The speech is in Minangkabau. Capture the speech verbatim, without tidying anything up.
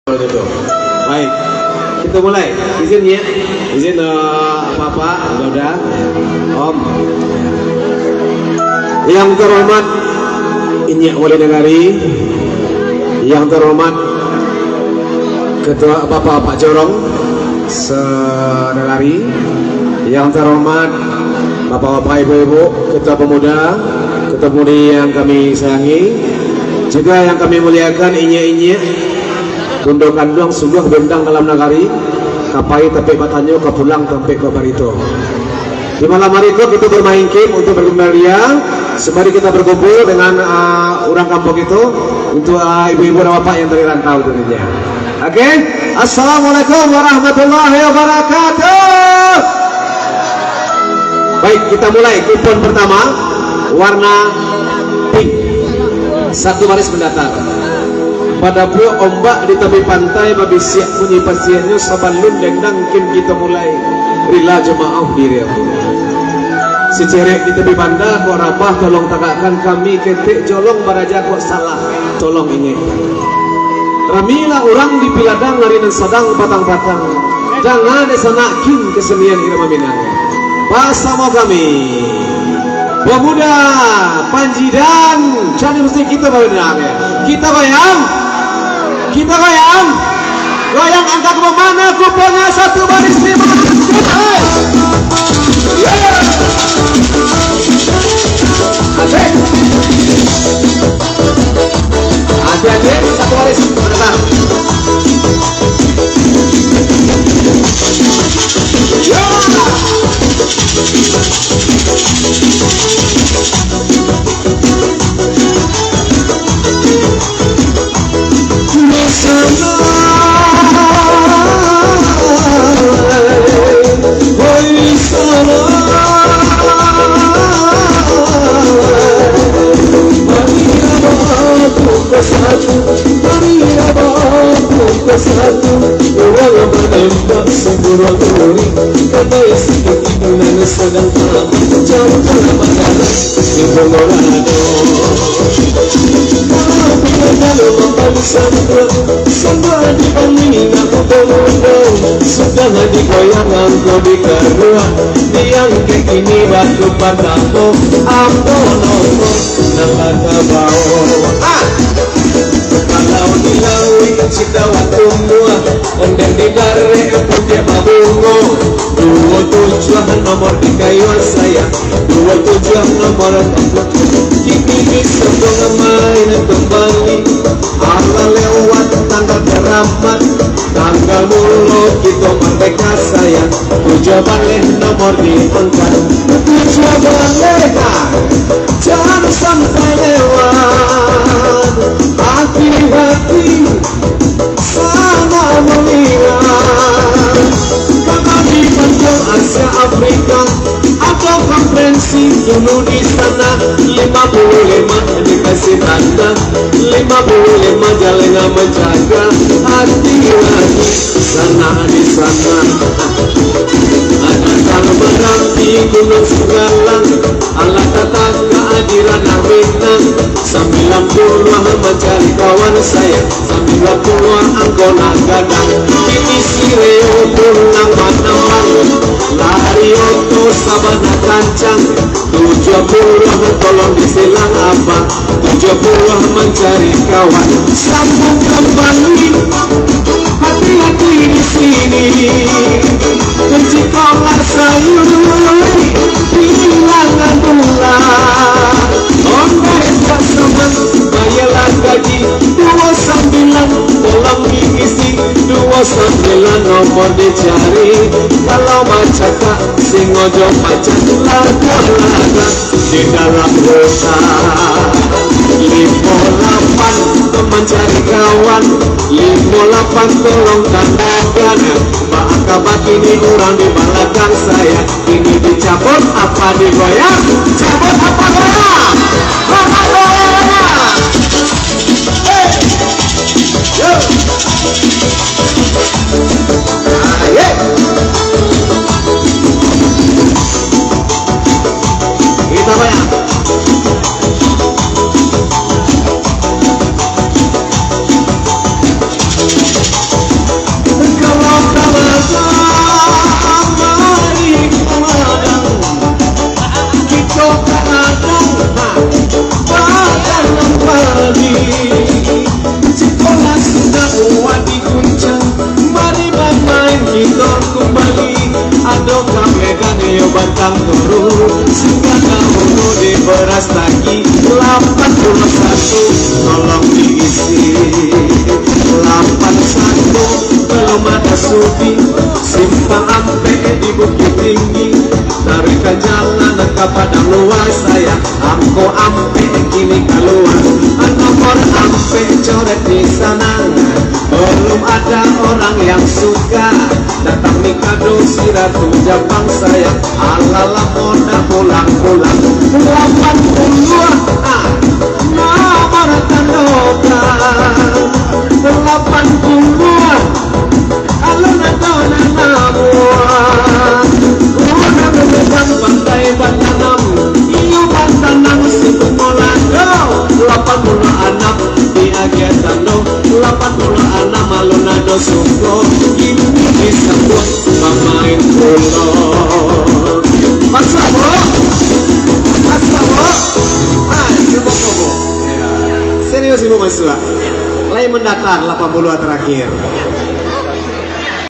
Baik, kita mulai. Izin, Nyiak. Izin, eh, Bapak, Uda-uda, Om. Yang terhormat Inyiak Wali Nagari, yang terhormat Ketua Bapak-bapak Jorong se-Nagari, yang terhormat Bapak-bapak, Ibu-ibu, Ketua Pemuda, Ketua Pemudi yang kami sayangi, juga yang kami muliakan, inyiak-inyiak, bundo kanduang, sungguah bintang dalam nagari, ka pai tampek batanyo, ka pulang tampek babarito. Di malam hari ko kita bermain game untuk bergembira. Sembari kita berkumpul dengan, ah, urang kampung itu, untuk, ah, ibu-ibu dan bapak yang dari rantau tentunya. Oke, Assalamualaikum warahmatullahi wabarakatuh. Baik, kita mulai. Kupon pertama, warna pink. Satu baris mendatar. Badabuak ombak di tapi pantai, babisiak bunyi pasiaknyo, sabalun dendang game kito mulai. Rila jo maoh diri ambo. Sicerek di tapi banda, kok rabah tolong tagakkan, kami ketek jolong baraja, kok salah tolong ingekkan. Ramilah urang di piladang, ari nan sadang patang-patang. Danga dek sanak kin kesenian irama Minang. Basamo kami, Pemuda Panji dan Candi Musik, kita goyang. Kita goyang. Kita goyang. Goyang angka ke mana kupongnya satu baris lima. Hei. Asik. Hati-hati, satu baris. Benar. Satu, marilah baku ke satu, urang manembak samburuang uri, kadai sakik nan sadang tamu, jauah dalam adalah di Colorado. Tapi kalau makan sambal, sambal di Bali nak komodo, sudah digoyang angko di karuah, diangkek ini batu patamo, ambo nomor nan bakabao. Ah! Kalau di lauik Citawa tumbuah, ondeh di darek putiak babungo. Duo tujuah nomor di kayu sayang, duo tujuah nomor. Kini disombong main kembali, ala lewat tanggal keramat. Tanggal mulo kito mardeka sayang, tujuah baleh nomor diangkat. Tujuah baleh, ah, jan sampai lewat. Hati-hati, salah malihat. Kamari panjang Asia Afrika, ado konferensi dulu di sana, lima puluh lima dikasih tanda, lima puluh lima jaleh nan manjaga, hati-hati, sanak di sana. Ado Talu Marapi, Gunuang Singgalang, alah tatangga di Ranah Minang, sambilan puluah mancari kawan sayang. Sambilan puluah angko nan gadang, kini si Reo pun nan manambang. Lari oto sabana kancang, tujuah puluah tolong disilang abah, tujuah puluah mancari kawan. Sambung kambali, hati-hati di sini, kunci kolar sayur, bilangan bulan. Ondeh tak sama, bayalah gaji, duo sambilan tolong diisi, duo sambilan nomor dicari. Kalau bacakak, singojo pacak, lagak-lagak di dalam kota. Limo lapan mancari kawan, limo lapan tolong tandakan. Baa kaba kini urang di balakang saya? Ini dicabut apa digoyang? Cabut apa goyang? Goyang apa goyang? Hei! Yo! Ah, ye! Kita goyang. Kalau kawasan mari kumadang, kito kadang batanam padi. Sikolah sudah uwah diguncang, mari bamain kito kumbali. Ado kamegan yo batang toru, singkatan ulu di beras tagi. Lapan puluah satu, tolong diisi. Lapan satu, belum ada sudi. Simpang Ampek di Bukittinggi, taruihkan jalan ka Padang Luas, sayang. Angko Ampek kini kalua, nomor Ampek coret di sana. Belum ada orang yang suka, datang ni kado si Ratu Japang, sayang. Alah, lamo ndak pulang-pulang. Lapan puluah, ah, nomor tandokan. Lapan puluah, alun ado nan namuah. Urang Medan pandai batanam, iyo batanam si bungo lado. Lapan puluah anam diagiah tando, lapan puluah anam alun ado suko, kini disambuik bamain pulo. Masuak, Buk! Masuak, Buk! Ayo, Buk, Buk, Buk. Serius, Ibu, masuak. Lai mandatar lapan puluah tarakhir.